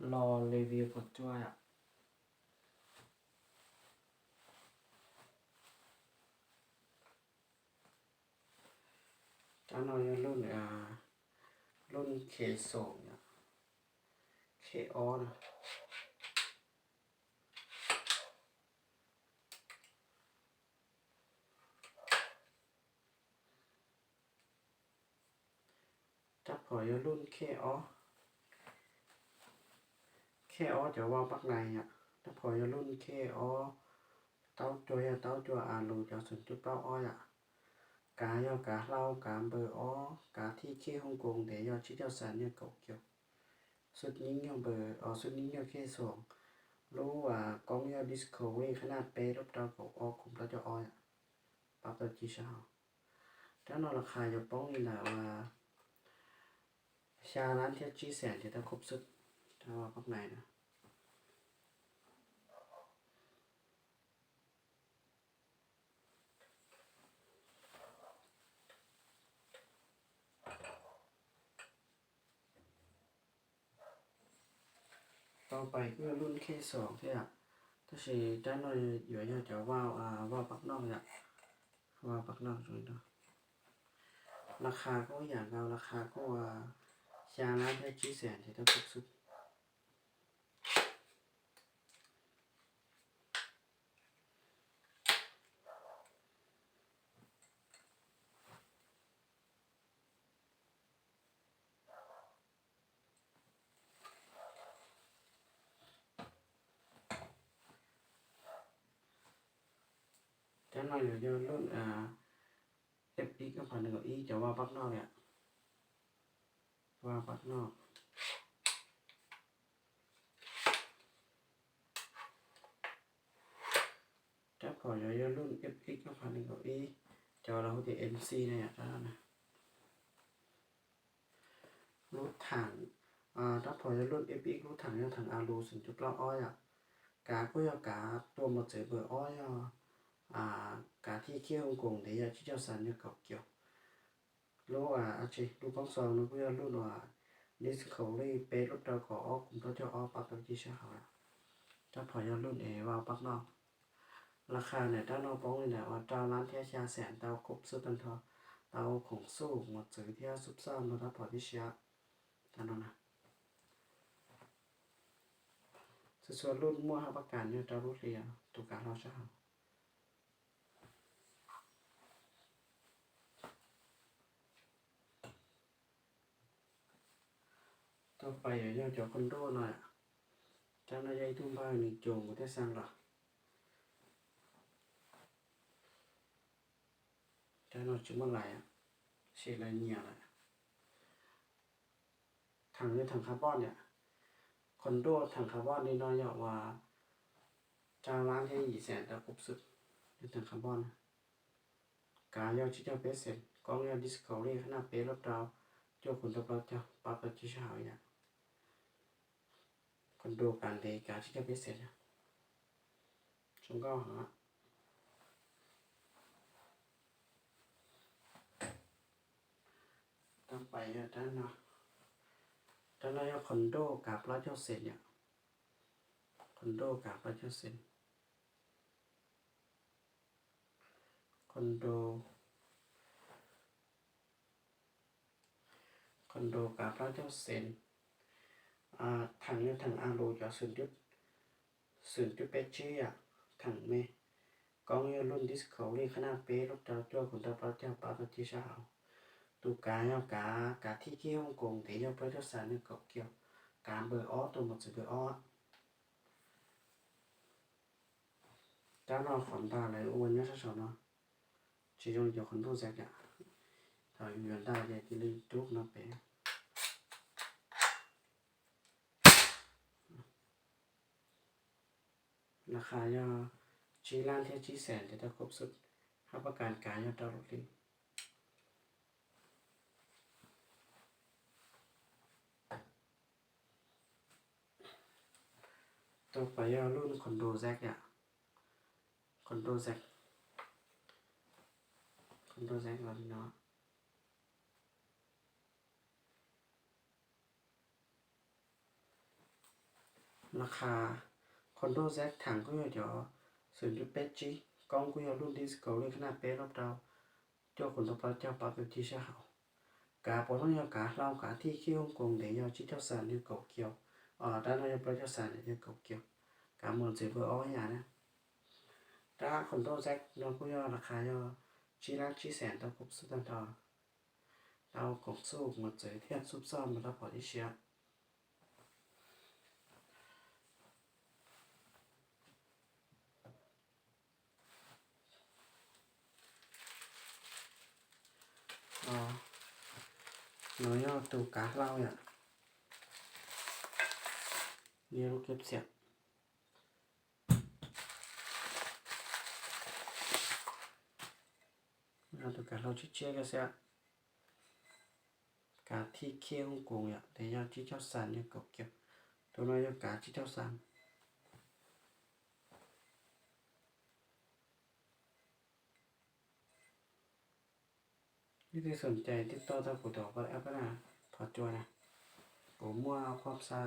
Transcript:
Los review puas tsuaj yom. Rab no yog lub, lub K xoom, K ob na. Rab phom yog lub K ob, K ob cov vau pab nais yom. Rab phom yog lub K ob, taub cuaj yog taub cuaj a lus cov xoom cuaj plaub ob yom. Kav yog kav hlau kav npawb ob, kav thij khej Hoos Koos ntev yog tsib caug xas nyuag kaum kiaus. Xub nyib nyuag npawb, xub nyib nyuag K xoom. Lub koob yog Discovery qhab naj peb lub rau kaum ob khoom plaub caug ob yom. Pab tau ci sab hauv. Rab no las khas yuav poob li ntawm uas xya lab thiab tsib xees ces tau khuv xwb. Rab pab nais na. Tau pais kuj yog lub K xoom thiab, tab sis rab no yuav yog cov vau, vau pab noj yom. Vau pab noj zoo li no. Las khas kuj yam nkaus, las khas kuj xya lab thiab tsib xees ces tau khuv xwb. Rab no yuav yog lub F X ob phav nees nkaum ib cov vau pab noj yom. Vau pab noj. Rab phom yuav yog lub F X ob phav nees nkaum ib, cov lawv hu tias M C na yom, rab no na. Lub thaam, rab phom yog lub F X, lub thaam yog thaam a lus xoom cuaj plaub ob yom. Kav kuj yog kav tua mos txwv npawb ob yog kav thij khej Hoos Koos ntev yog tsib caug xas nyuag kaum kiaus. Lub, lub koob xoom no kuj yog lub uas Discovery peb lub rau kaum ob khoom plaub caug ob pab tau ci sab hauv. Rab phom yog lub es vau pab noj. Las khas ntawm rab no poob li ntawm uas rau lab thiab xya xees tau khuv xwb tag nrho, tau khoom xuj mos txwv thiab xuj xaj nrog rab phom tib si. Rab no na. Txhua txhua lub muaj hab pab kas nyob rau lub hli, tus kav hlau sab hauv. Tau pais yuav yog cov qhov nruj no. Rab no yog ib tug npawg nws cuag kuv tej xaa los. Rab no tsis muaj lais, sis lawv nyiam lawm. Thaam yog thaam carbon yom. Qhov nruj thaam carbon li no yog uas rau lab thiab yim xees tau khuv xwb. Yog thaam carbon na. Kav yog tsib caug peb xees, koob yog Discovery qhab naj peb lub rau cuaj khoom rau plaub caug, pab tau ci sab hauv yom. Qhov nruj kav ntev kav tsib caug peb xees, zoo nkauj heev. Tau pais yog rab no. Rab no yog qhov nruj kav plaub caug xees yom. Qhov nruj kav plaub caug xees. Qhov nruj, qhov nruj kav plaub caug xees. Thaam yog thaam a lus cov xoom cuaj peb tsib yom, thaam me. Koob yog lub Discovery qhab naj peb lub rau cuaj khoom rau plaub caug, pab tau ci sab hauv. Tus kav yog kav, kav thij khej Hoos Koos ntev yog plaub caug xas nyuag kaum kiaus, kav npawb ob, tua mos txwv npawb ob. Rab no qhov nta lawv ua nyob sab saum no, tsis zoo li cov qhov nruj zag yom. Thaum yus yuav nta ces cia li rub no pem. Las khas yog tsib lab thiab tsib xees ces tau khuv xwb, hab pab kas kav yog rau lub hli. Tau pais yog lub qhov nruj zag yom. Qhov nruj zag, qhov nruj zag los li no. Laj qha qhov nroj zeb theem kuj yog cov xwm ntuj peb tsib, koob kuj yog lub disco li qhab naj peb lub rau cuaj qhuv ntau plaub caug pab kwv tij sab hauv. Kav pom no yog kav hlau, kav thij khib Hoob Koos ntev yog tsib caug xas yog kaum kiaus, dab no yog plaub caug xas yog kaum kiaus. Kav mus ntxiv npawb ob yam na. Rab qhov nroj zeb no kuj yog laj qha yog tsib lab tsib xees tau koom xub tag nrho. Tau koom xub mus txwv thiab xub xoj mas tau pom ib siab. No yog tus kav hlau yom, nias lub kiab txiam. Tus kav hlau tshiab tshiab kiag xwb. Kav thij khib Hoob Koos yom, ntev yog tsib caug xas yog kaum kiaus. Tus no yog kav tsib caug xas. Leej twg xom cai twb tuaj tau kuv tus WhatsApp na, qhov cua na, kuv muaj phoj xa.